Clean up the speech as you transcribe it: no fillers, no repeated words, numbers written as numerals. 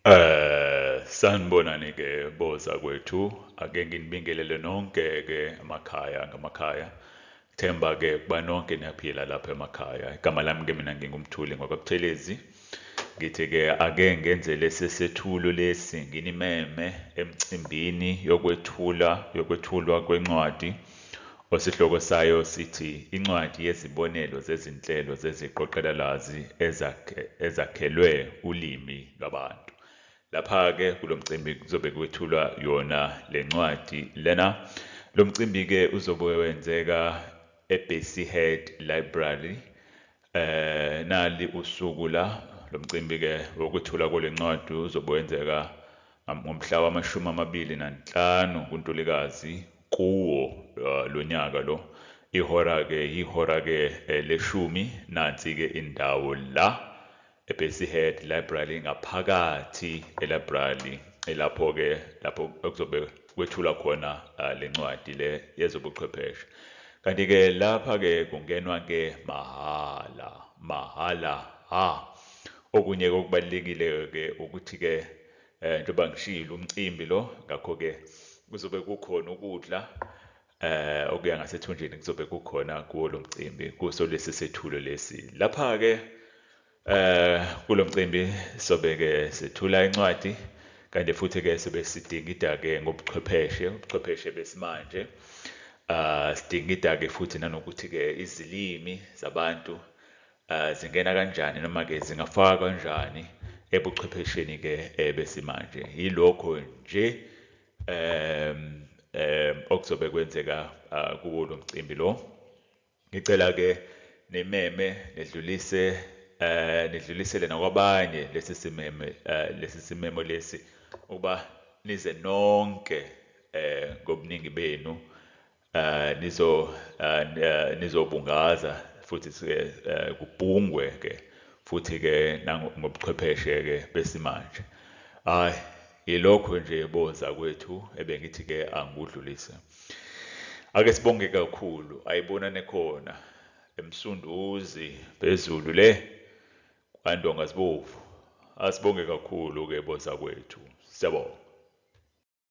Sanibonani ke bozakwethu, ake nginibingelele nonke ke emakhaya ngamakhaya. Themba ke ukuba nonke niyaphila lapha emakhaya. Igama lami ke mina nginguMthuli ngwakaButhelezi. Ngithi ke ake ngenze lesi sethulo lesi nginimeme emcimbini yokwethula yokwethulwa kwencwadi osihloko sayo sithi incwadi yezibonelo zezinhlelo zeziqoqelolwazi ezakhelwe ulimi lwabantu. Lapha-ke kulo mcimbi kuzobe kwethulwa yona le ncwadi lena. Lo mcimbi-ke uzobe wenzeka e-Bessie Head Library. Nali usuku la, lo mcimbi-ke wokwethulwa kwale ncwadi uzobe wenzeka ngomhla wama-25 kuNtulikazi kuwo lo nyaka lo. Ihora-ke ihora-ke leshumi, nansi-ke indawo la eBessie Head Library ngaphakathi e-library elapho-ke lapho okuzobe kwethulwa khona le ncwadi le yezobuchwepheshe. Kanti-ke lapha-ke kungenwa-ke mahhala, mahhala ha. Okunye-ke okubalulekile-ke ukuthi-ke njengoba ngishilo umcimbi lo, ngakho-ke kuzobe kukhona ukudla okuya ngasethunjini kuzobe kukhona kuwo lo mcimbi kuso lesi sethulo lesi. Lapha-ke kulo mcimbi sobe-ke sethula incwadi kanti futhi-ke sobe sidingida-ke ngobuchwepheshe, ubuchwepheshe besimanje. Sidingida-ke futhi nanokuthi-ke izilimi zabantu zingena kanjani noma-ke zingafakwa kanjani ebuchwephesheni-ke besimanje. Yilokho nje okuzobe kwenzeka kuwo lo mcimbi lo. Ngicela-ke nimeme nidlulise nidlulisele nakwabanye lesi simeme lesi simemo lesi ukuba nize nonke ngobuningi benu nizo nizobungaza futhi kubhungwe ke futhi ke nangobuchwepheshe ke besimanje. Hhayi, yilokho nje bozakwethu ebengithi ke angikudlulise. Ake sibonge kakhulu, ayibonane khona eMsunduzi phezulu le kwaNdonga zibovu. Asibonge kakhulu-ke bozakwethu, siyabonga.